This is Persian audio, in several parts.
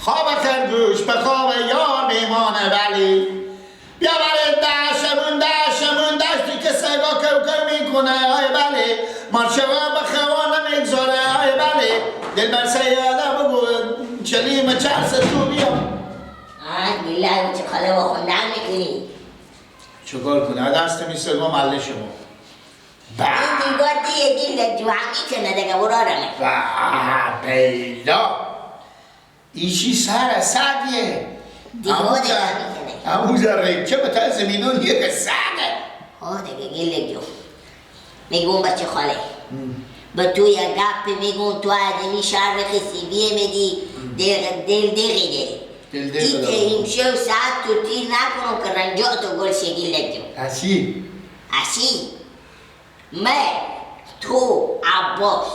خواب خرگوش به خواب یار میمانه ولی بیا برای دشمون دشمون دشتی که سگا کوکو میکنه آی بله مارشوا به خوا نمیگذاره آی بله دل بر سیاده بگو چلیم چرس تو بیا. آه دیلای چه خاله با خوندن میکنی؟ چکار کنه؟ دست می سگا مله شما این دیگاه دیگه دیل جوان میکنه دیگه برارمه بله پیدا ایشی سر سگیه دیگاه دیگه میکنه همون ذره چه به تا زمینون یک سگه. آه دیگه گیل جو میگم بچه خاله به تو یه گپ میگم تو آدمی شهر خسیبیه میدی دل دل دقی داری دل ایت امشب ساعت تو تیر نکنم که رنجاتو گل شگیل جو. اسی اسی من تو عباس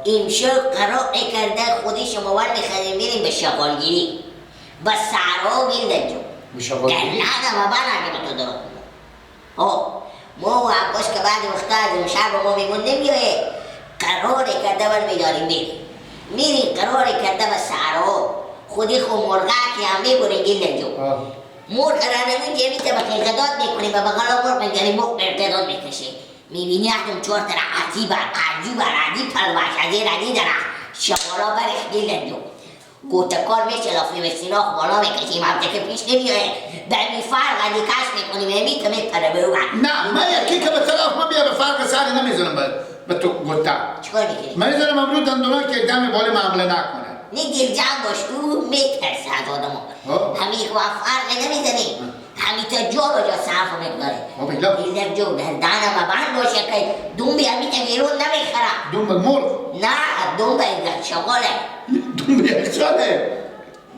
امشب قرار کرده خودی شما ور میخواییم میریم به شغالگیری به سرا گیل جو. به شغالگیری؟ نه نه من اگه تو درو ما و عباس که بعد وقتا از اون شب ما میمون نمیایه قرار کرده بر میداریم میریم قرار کرده به سرا خودی خو مرغه که هم میبریم گیل جو. مرغ را نمون جمیته به قیقداد میکنیم و بغلا مرغ میگنیم مرغ قیقداد میکشه میبینی احتم چهار طرح عجیب عجیب ردی پلوش از این ردی درخت شوالا برش گیل جو گوتکار میشه لافی مسینا بالا میکشیم هم که پیش نمیایه به می فرق ردی کش میکنیم امی میپره به اون. نه من یکی که به طرف من بیا به فرق سری نمیزنم به تو گوتا. چیکار میکنی؟ من میزنم امروز دندونا که دم بالا معامله نکنه. نه دل جمع باش او میترسه از آدم ها. همین که با فرق نمیزنیم همین تا جا رو جا صرف میگذاره. دل جو دهنم بند باشه که دوم بیا میتونم بیرون نمیخرم. دوم مرغ؟ نه دوم به شغاله. دوم به یخچاله؟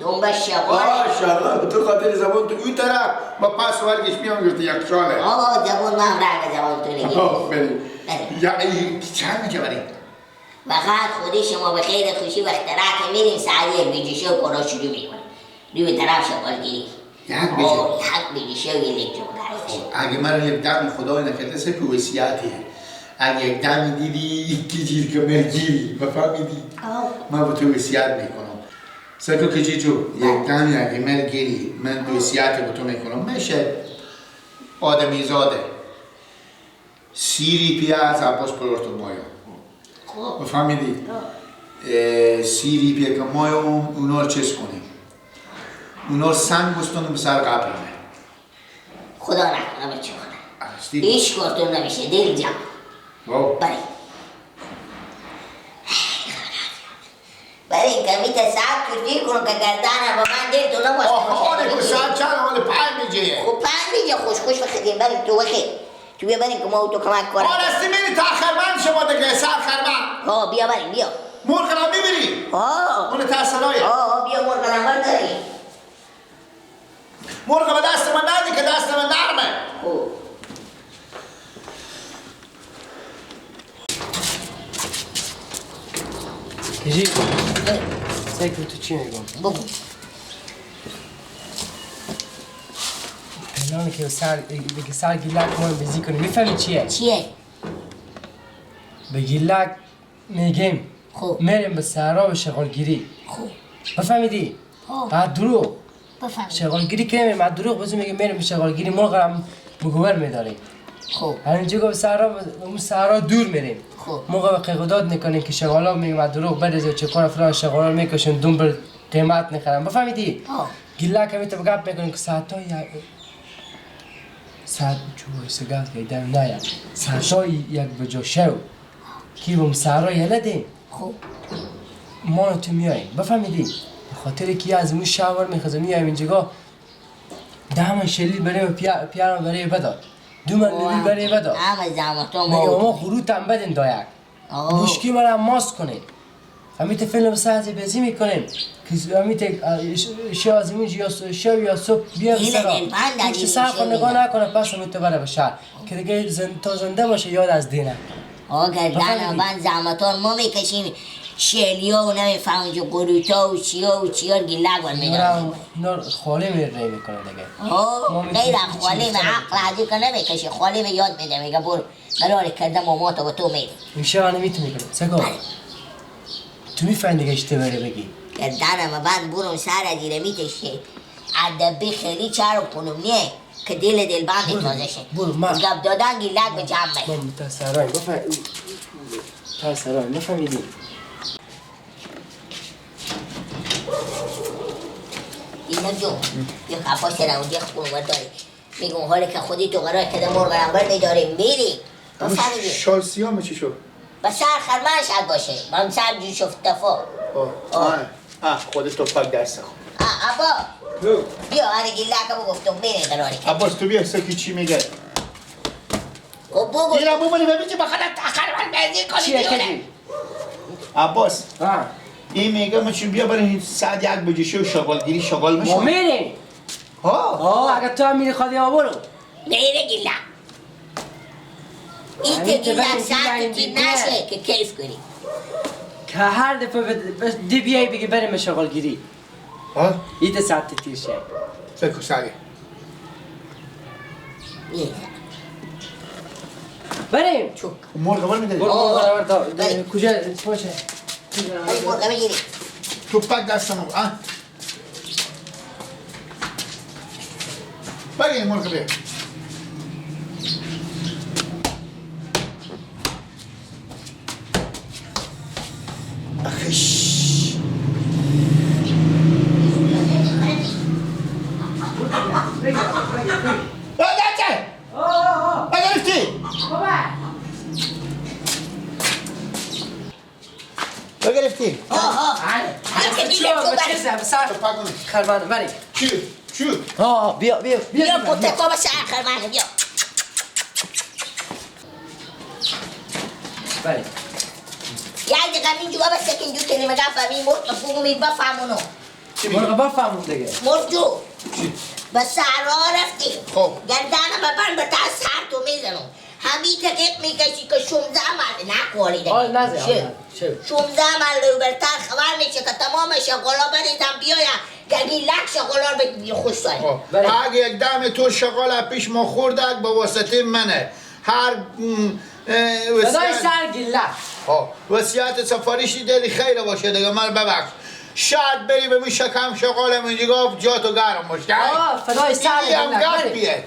دوم به شغاله. آه شغاله تو خاطر زبان تو اون طرف با پس ورگش میام گفتی یخچاله. آه زبان من رنگ زبان تو نگی. آفرین. یا چند میگه بریم؟ فقط خودی شما به خیر خوشی وقت رک میریم ساعت یک بیجیشه و کارا شروع میکنیم. روی طرف شغالگیری. یک بیجه؟ یک بیجیشه و یک جو. اگه من یک دم خدای نکرده سه وصیتیه. اگه یک دمی دیدی کیجیر که مرگیری بفهمیدی؟ من با تو وصیت میکنم. سکو کیجی جو یک دمی اگه مرگیری من وصیت با تو میکنم. میشه آدمی زاده سیری پیاز عباس پلورتو مایا. بفهمیدی؟ سیری پیا که مایا اونا رو چیز کنیم. اونا رو سنگ بستانیم به سر قبرمه. خدا نکنه بچه خدا. هیچ کارتون نمیشه دل جمع. بله. برای این کمی تا ساعت تو کنم که گردنم با من دل تو نباشه. آه آره که ساعت چند حال 5 میجه. خب 5 میجه خوش خوش بخدیم بریم تو بخیر. تو بیا بریم که ما تو کمک کنم. آه راستی میری تا خرمن شما دیگه سر خرمن. آه بیا بریم بیا. مرغ را میبری؟ آه. اون تحصیلایه. آه بیا مرغ را داری. مرغ به دست من ندی که دست من نرمه. خوب. کجی؟ سعی کن تو چی میگم؟ بگو. پلان که سر گیلک ما بزی کنیم میفهمی چیه؟ چیه؟ به گیلک میگیم خوب میریم به سهرا به شغالگیری. خوب بفهمیدی؟ بعد دروغ بفهمید شغالگیری که نمیریم بعد دروغ بزن میگیم میریم به شغالگیری مرغ هم مگور میداریم. خوب همینجا که به سهرا اون سهرا دور میریم. خوب موقع به قیقودات نکنیم که شغالا میگیم بعد دروغ بریزه و چه کار فلان شغالا میکشن دوم بر قیمت نخرن. بفهمیدی؟ گیلک هم تو گپ میکنیم که ساعتای ساعت چوبای سگات که دم نیا ساعتای یک بجا شو کی بم سهرا یله دیم. خوب ما تو میاییم. بفهمیدی؟ به خاطر که از اون شاور میخوازه میایم اینجا دهمن شلیل برای پیارم برای بداد دو من لولی برای بداد همه زحمت ما ما خروط هم بدیم دایک مشکی مرا ماست کنیم همیت فیلم ساعت بزی میکنیم که همیت شو از اونجا یا شو یا صبح بیا سرا پشت سر خود نگاه نکنه پس همیت بره به شهر که دیگه تا زنده باشه یاد از دینه. آه گردن بند زحمتان ما میکشیم شلیا و نمیفهمم که قروتا و چیا و چیا گیلک بر میدارم. اینا خاله می ری میکنه دیگه. آه غیر خاله می عقل عادی که نمیکشه خاله می یاد میده میگه برو قرار کردم و ما تا به تو میدیم. این شب نمیتونی کنی سگا تو میفهمی دیگه اشتباهی بگی. گردنم بند برم سر دیره میتشه ادبی خیلی چرا کنم نیه که دل دلبند تازه شه. برو من گپ دادن گیلک به جمع من متاسرایم متاسرایم نفهمیدی. اینا جون یه عباس رو اونجا خونه داری میگم حالا که خودی تو قرار کده مرغ رنبر میداری میری بفهمیدی. شال سیاه چی شد؟ بس سر خرمن شد باشه من سر جو شفت دفا. آه خودت تو پاک دست خود. عبا بیا آره گیلک گفتم میری قراری کرد. عباس تو بیا سکی چی میگه؟ خب بگو اینا بومنی ببین که بخاطر خرمن بازی کنی. عباس این میگه من چون بیا برای ساعت 1 بجه شو شغالگیری شغال میشه. ما میریم. ها اگه تو هم میری خواهی ما برو. میره گیلک. این که گیلک ساعت تی نشه که کیف کنی. که هر دفعه دی بیای بگی بریم شغالگیری. ها؟ این ساعت تیر شه. سکو سعی. بریم. مرغ بر میداری؟ مرغ بر کجا باشه؟ مرغ بگیری. تو پاک دستم آ. بریم مرغ بیا. آخش. گرفتی؟ آه خرمانه بری چی؟ چی؟ آه بیا بیا بیا پوته بابا سر خرمانه بیا بری یک دقیقه اینجا بابا سکن جو کلمه گفت مرغ بگو بفهمونو مرغ بفهمون دیگه مرغ جو به سرا رفتی خب گردنم ببند به تا سر تو میزنم همین تقیق میکشی که 16 مل نکوری دیگه 16 مل برتر خبر میشه که تمام شغالا بریزم بیایم که اگه لک شغالا رو به خوش سایه. اگه یک دم تو شغال پیش ما خوردک با واسطه منه هر صدای سر گیلک وصیت سفارشی دلی خیر باشه دیگه من ببخش شاید بری به می شکم شغالم اینجا جا تو گرم باشه. فدای سر گیلک بیه.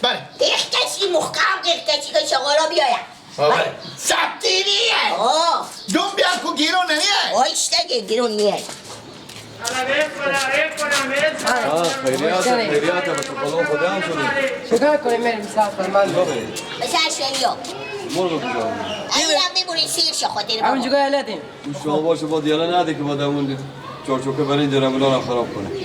بله قیخ کسی محکم قیخ کسی که شغالا بیایم. بله سبتیریه دوم بیا کو گیرون نمیه. آیشته گیرون نیه. خیریات به خدا هم شده. چکار کنیم بریم سر فرمان بسر شنیا مرغ کجا این هم میبونی سیر شو خاطر بابا همونجا گاه شما باشه با دیاله نده که با دمون چارچوکه برای این درمولا رو خراب کنه. نه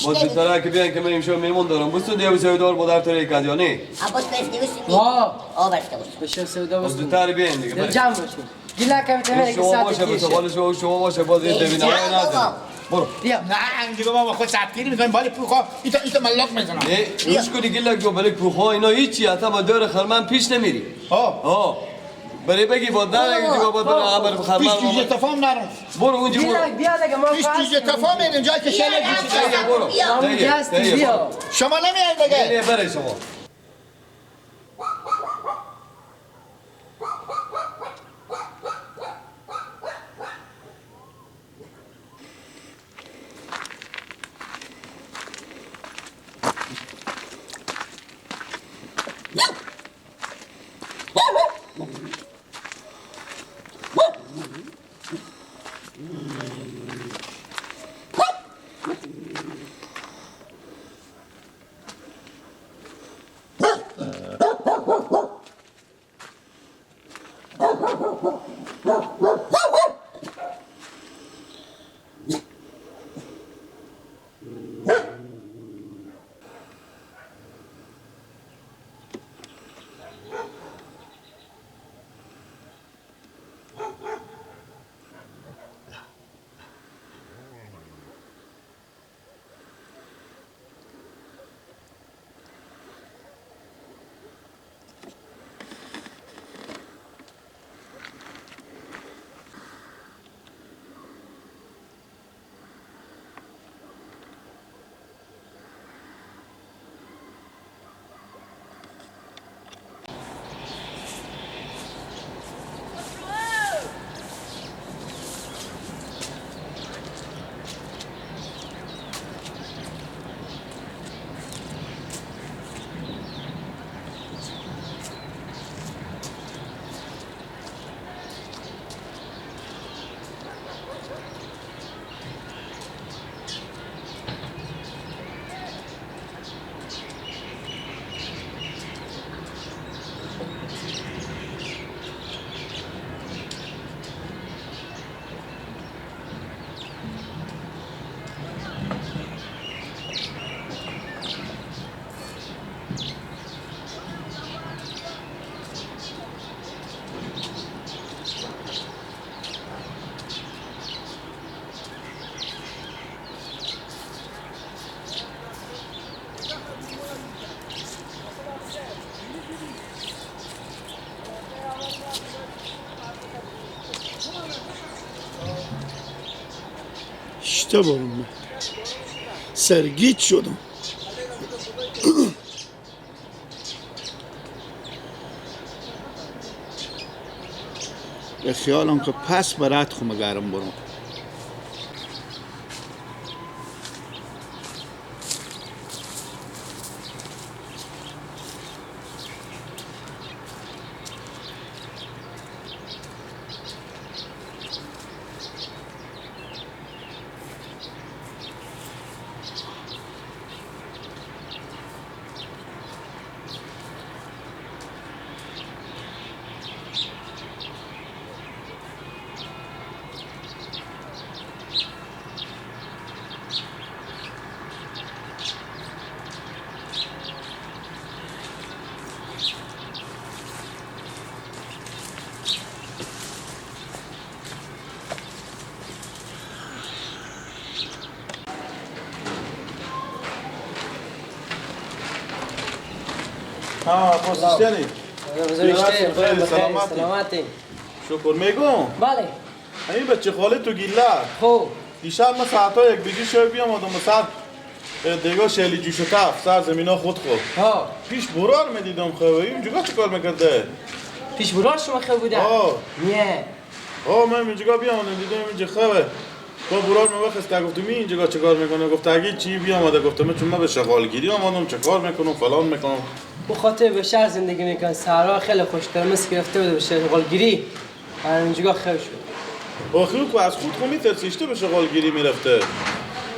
با زودتره که بیان که من امشب میمون دارم بستون دیگه بسیار دار با در طریق یا نه؟ عباس برفتی بستون آه برفتی بستون بشه سودا بستون زودتر بیان دیگه جمع باشیم گیلک هم تمره که شما باشه به سوال شما باشه باز این ببینم نه برو بیا. نه دیگه بابا خود سبتیری میکنیم بالی پوخا ایتا ملاق میزنم. نه روش کنی گیلک جو بله پوخا اینا هیچی حتی با دور خرمن پیش نمیری. آه برای بگی با نه دیگه با برای عمر خرمن پیش دیگه تفاهم نرم. برو اونجا برو بیا دیگه ما پیش دیگه تفاهم اینجا که شله برو بیا شما نمیای دیگه. نه برای شما شته برم من سرگیج شدم. به خیالم که پس برات خو گرم برم. پرسیشتنی خیلی سلامتی شکر میگم. بله این بچه خاله تو گیله. خب دیشب من ساعت‌ها یک بجی شب بیام آدم سر دیگه شلی جوش و تف سر زمینا خود خود ها پیش برار میدیدم. خب اینجا چه کار میکرده؟ پیش برار شما خوب بوده؟ نه من اینجا بیام دیدم اینجا خوبه. با برار من وقت گفتم اینجا چه کار میکنه؟ گفت اگه چی بیام گفتم چون من به شغالگیری آمدم چه کار میکنم فلان میکنم. او خاطر به شهر زندگی میکن، سهرا خیلی خوشتر مثل گرفته بوده به شغالگیری، اینجا خیر شد. آخه او از خود خو میترسیشته به شغالگیری میرفته.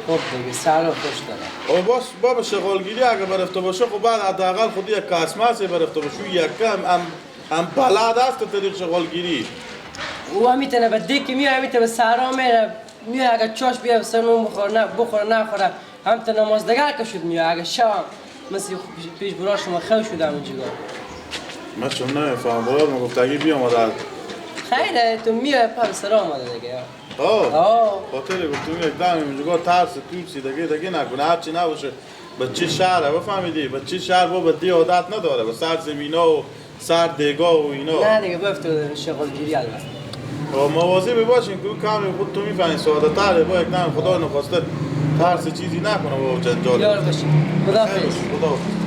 خب دیگه سهرا خوش داره. باش بابا شغالگیری اگه برفته باشه خب بعد حداقل خود یک کاسماسی برفته باشه، یک کم هم بلد است طریق شغالگیری. او هم میتونه به دیک میاد، میتونه به سهرا میره، میاد اگه چاش بیاد سر نون بخوره نه بخوره نخوره، هم تا نماز دگر که شد میاد. اگه شب مثل پیش برا شما خیلی شدم اینجا. من چون نمیفهم برار من گفت اگه بیام آمده خیلی تو میای پا سر آمده دیگه. خاطر گفتم یک دم اینجا ترس تورسی دیگه نکنه هرچی نباشه بچه شهره بفهمیدی، بچه شهر با دی عادت نداره به سر زمینا و سر دگاه و اینا. نه دیگه بفت شغلگیری البته. مواظب باشین که کمی خود تو میفهمی ساده تره با یک دم خدا نخواسته ترس چیزی نکنه با جنجال. یار باشی. خداحافظ. خداحافظ.